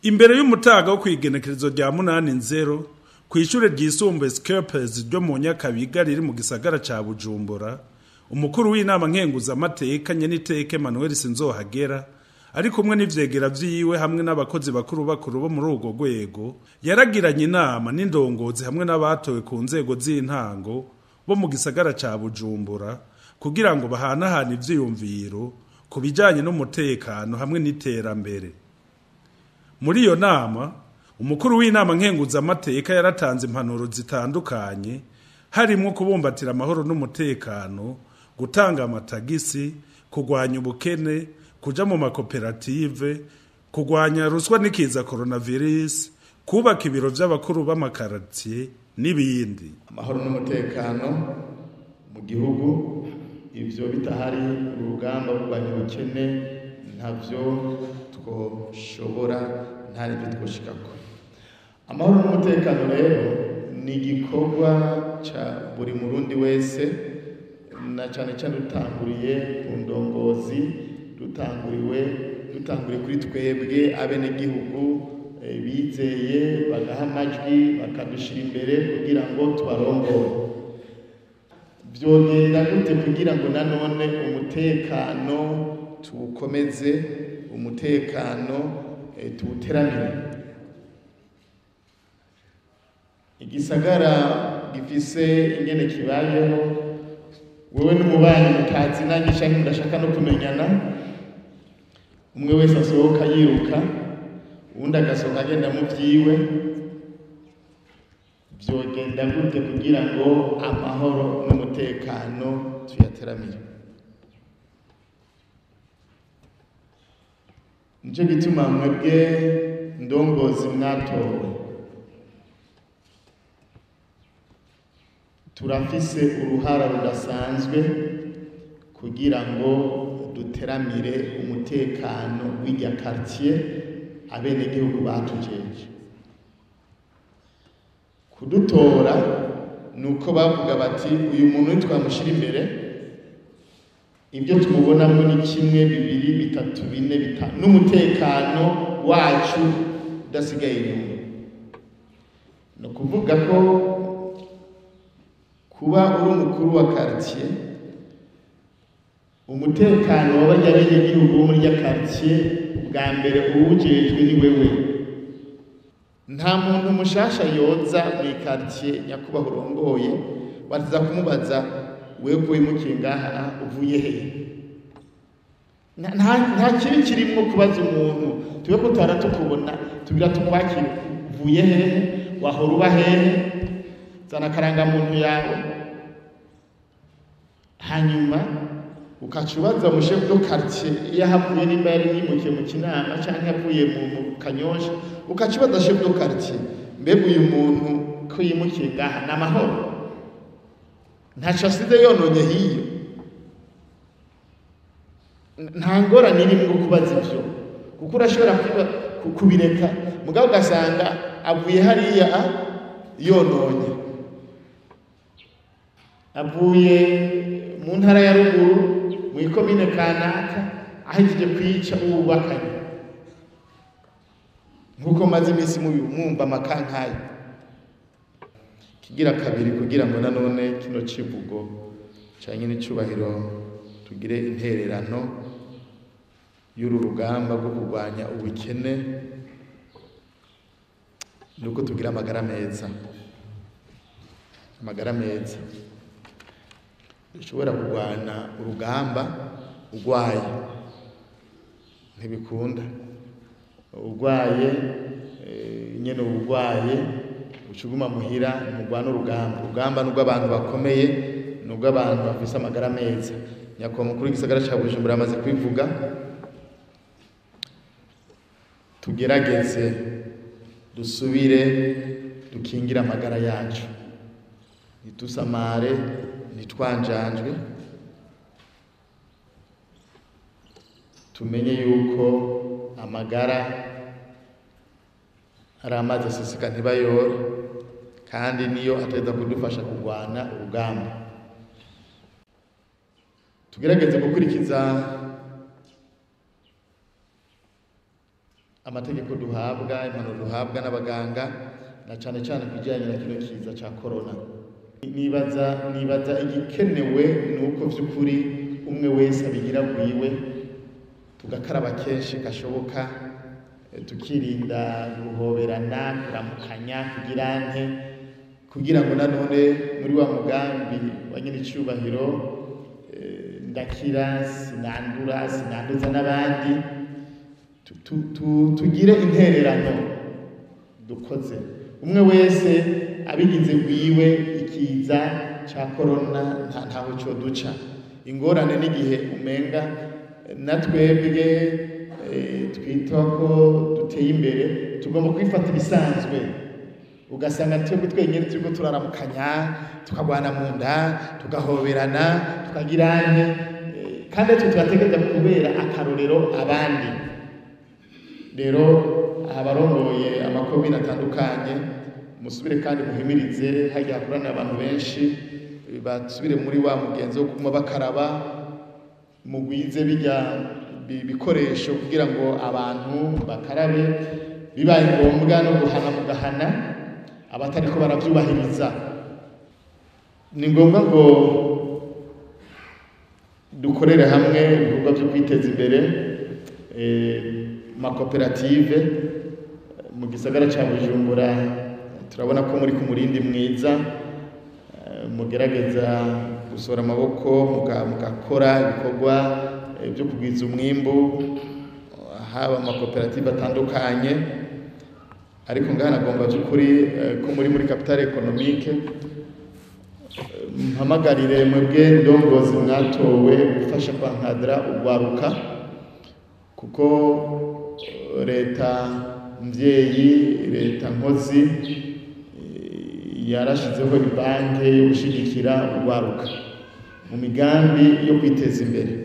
Imbere y'umutaga wo kwigenekerezo rya 8-0 kw'ishure ryisumbuye Skerpes ryo mu Nyakabiga riri mu gisagara ca Bujumbura, umukuru w'inama nkenguza amateka nyeniteka Emmanuel Sinzohagera ari kumwe n'ivyegera vyiwe hamwe n'abakozi bakuru bakuru bo muri urwo rwego, yaragiranye inama n'indongozi hamwe n'abatowe ku nzego z'intango bo mu gisagara ca Bujumbura kugira ngo bahanahane ivyiyumviro ku bijanye n'umutekano hamwe n'iterambere. Muri iyo nama, umukuru w'inama nkenguza amateka yaratanze impanuro zitandukanye, harimwo kubumbatira amahoro n'umutekano, gutanga amatagisi, kugwanya ubukene, kuja mu makoperative, kugwanya ruswa n'ikiza coronavirus, kubaka ibiro vy'abakuru b'amakaratiye n'ibindi. Amahoro n'umutekano mu gihugu, ivyo bitahari urugamba rwo ubukene ntavyo twoshobora, nta n'ivyo twoshikako. Amahoro n'umutekano rero ni igikorwa ca buri murundi wese, na cane cane dutanguriye ku ndongozi, dutanguriye kuri twebwe abenegihugu bizeye bagaha amajwi bakadushira imbere kugira ngo tubarongore. Vyogenda gute kugira ngo nanone umutekano tuwukomeze, umutekano tuwuteramire? Igisagara gifise ingene kibayeho, wewe n'umubanyi mutazinanye canke mudashaka no kumenyana, umwe wese asohoka yiruka, uwundi agasohoka agenda mu vyiwe. Vyogenda gute kugira ngo amahoro n'umutekano tuyateramire? Nico gituma mwebwe ndongozi mwatowe, turafise uruhara rudasanzwe kugira ngo duteramire umutekano w'irya quartier abenegihugu batujeje. Kudutora nuko bavuga bati uyu muntu twamushira imbere, ibyo tumubonamo ni kimwe, bibiri, bitatu, bine, bitanu, n'umutekano wacu udasigaye inyuma. No kuvuga ko kuba uri umukuru wa quartier, umutekano w'abanyagihugu bo muri ya quartier bwa mbere uwujejwe ni wewe. Nta muntu mushasha yoza mu quartier nyakubaho urongoye baza kumubaza wewe ko wimukiye ngaha uvuye he? Nta kibi kirimwo kubaza umuntu, tube ko twara tukubona tugira tukwakire, uvuye hehe, wahora uba hehe, zana akarangamuntu yawe. Hanyuma ukacubaza mu chef de quartier iyo ahavuye, nimba yari yimukiye mu Kinama canke avuye mu Kanyosha, ukacubaza chef de quartier, mbega uyu muntu ko yimukiye ngaha ni amahoro, ntaco asize yononye hiyo? Nta ngorane irimwo kubaza ivyo, kuko urashobora kubireka mugabo ugasanga avuye hariya yononye, avuye mu ntara ya ruguru mu ikomine kanaka ahejeje kwica uwubakanye, nkuko maze iminsi mwumva amakankayo. Kigira kabiri, kugira ngo nanone kino civugo canke n'icubahiro tugire intererano y'uru rugamba rwo kurwanya ubukene, nuko tugira amagara meza. Amagara meza, dushobora kurwana urugamba urwaye ntibikunda, urwaye nyene urwaye ucuguma muhira ntugwana urugamba. Urugamba nubwo abantu bakomeye, nubwo abantu bafise amagara meza. Nyakubahwa mukuru w'igisagara ca Bujumbura amaze kwivuga, tugerageze dusubire dukingire amagara yacu, ntitusamare, ntitwanjanjwe, tumenye yuko amagara ari amazi aseseka ntibayore, kandi niyo ateza kudufasha kurwana urugamba. Tugerageze gukurikiza Amategeko duhabwa, impanuro duhabwa n'abaganga, na cane cane kubijanye na kino kiza ca corona. Nibaza igikenewe nuko vy'ukuri umwe wese abigira gwiwe, tugakaraba kenshi gashoboka, tukirinda guhoberana, kuramukanya, kugira nte, kugira ngo nanone muri wa mugambi wa nyene icubahiro, ndakira sinandura sinanduza n'abandi, tugire intererano dukoze. Umwe wese abigize gwiwe, ikiza ca corona ntaho co duca. Ingorane n'igihe umenga na twebwe twita ko duteye imbere, tugomba kwifata ibisanzwe, ugasanga twebwe twenyene turiko turaramukanya, tukagwana mu nda, tugahoberana, tukagirane, kandi twe tubategereza kubera akarorero abandi. Rero abarongoye amakomine atandukanye, musubire kandi muhimirize hajya hakorana abantu benshi, basubire muri wa mugenzo wo kuguma bakaraba, mugwize bijya bikoresho kugira ngo abantu bakarabe, bibaye ngombwa no guhana mugahana abatariko baravyubahiriza. Ni ngombwa ngo dukorere hamwe ibikorwa byo kwiteza imbere, makoperative mu gisagara ca Bujumbura. Turabona ko muri ku murindi mwiza, mugerageza gusora amaboko, mugakora ibikorwa byo kugwiza umwimbu, haba amakoperative atandukanye. Ariko ngaha nagomba by'ukuri ko muri capital économique, mpamagarire mwebwe ndongozi mwatowe gufasha kwankadra urwaruka, kuko leta mvyeyi, leta nkozi yarashizeho ibanke yo gushigikira urwaruka mu migambi yo kwiteza imbere.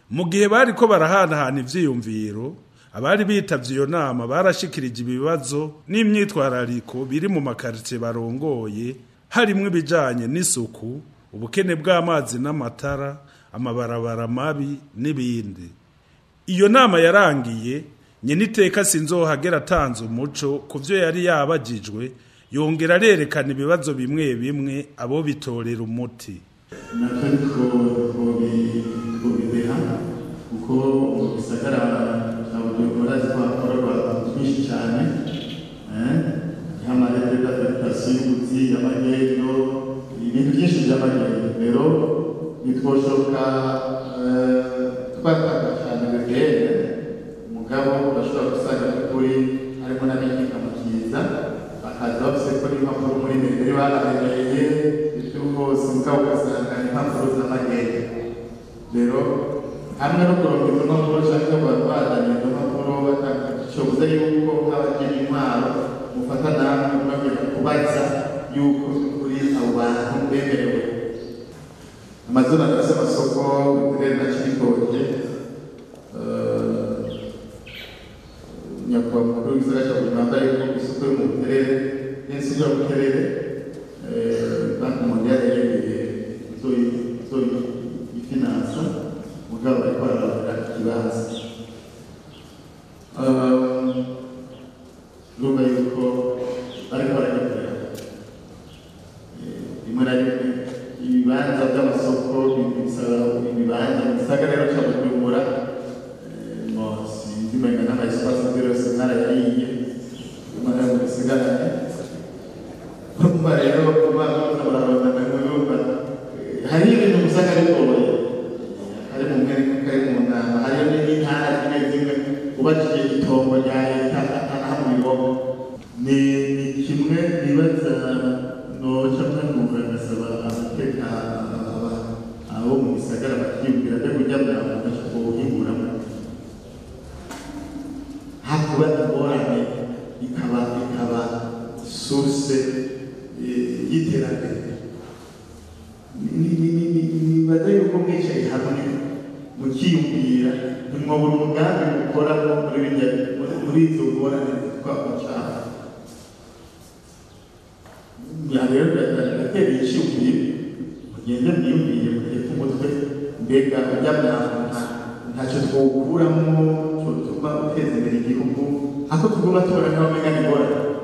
Mu gihe bariko barahanahana ivyiyumviro, abari bitavye iyo nama barashikirije ibibazo n'imyitwarariko biri mu makaritsiye barongoye, harimwo ibijanye n'isuku, ubukene bw'amazi n'amatara, amabarabara mabi n'ibindi. Iyo nama yarangiye nyeniteka Sinzohagera atanze umuco ku vyo yari yabajijwe, yongera arerekana ibibazo bimwe bimwe abo bitorera umuti. Natwe twobideha kuko mu gisagara cya Bujumbura twakorerwa byinshi cyane, nk'amarete d'affectation y'ubuzi, y'amagendo, ibintu byinshi by'amagendo. Rero ntitwoshoka twataka cyane bebere, mugabo urashobora gusanga by'ukuri harimo n'abiga mu kiza, bakaza bafise ko n'impapuro muri metero barabereye ibyo hose, mugabo ugasanga impapuro z'amagendo. Rero hamwe no kuronka izo mpapuro canke abantu bazanye izo mpapuro, batanga yuko nk'abagira intwaro mufata namwe muragenda kubaza yuko by'ukuri abo bantu bemerewe. Amazone adafise amasoko Buterere na Cibitoke, nyakubahwa mukuru w'igisagara ca Bujumbura yuko isoko yo mu Buterere n'isoko yo mu Buterere, Banque mondiale yaremeye izoyifinansa, mugabo bariko bararondera ikibanza. Urumva yuko bariko baragikorera rimwe na rimwe ibibanza by'amasoko bisaba ibibanza mu gisagara rero ca Bujumbura. Sinzi umenga n'ama espace yose mwarayariye, mwana mu gisigarane. Urumva rero kuba murarondana, murumva hari ibintu usanga bigoye, hari mu mwene, kari mu nama, hariyo n'intara zimwe zimwe ubajije itongo rya leta atanahamwe bibaho. Ni kimwe nibaza noca mpanura ngasaba abateka abo mu gisagara bakiyumvira mbega ujya mwavuga ubuhinguramo, hakuba ingorane ikaba source y'iterambere. Nibaza yuko mwicaye hamwe mukiyumvira, ntimwobura umugambi mukoramo muri izo ngorane zitwa umucafu. Rero ndatera iciyumviro, mugende mwiyumvire muteke umutwe, mbega ujya mwavu ntacyo twawukuramo cyotuma uteza imbere igihugu. Hako tuguma tubona nk'aho umenga ni ingorane.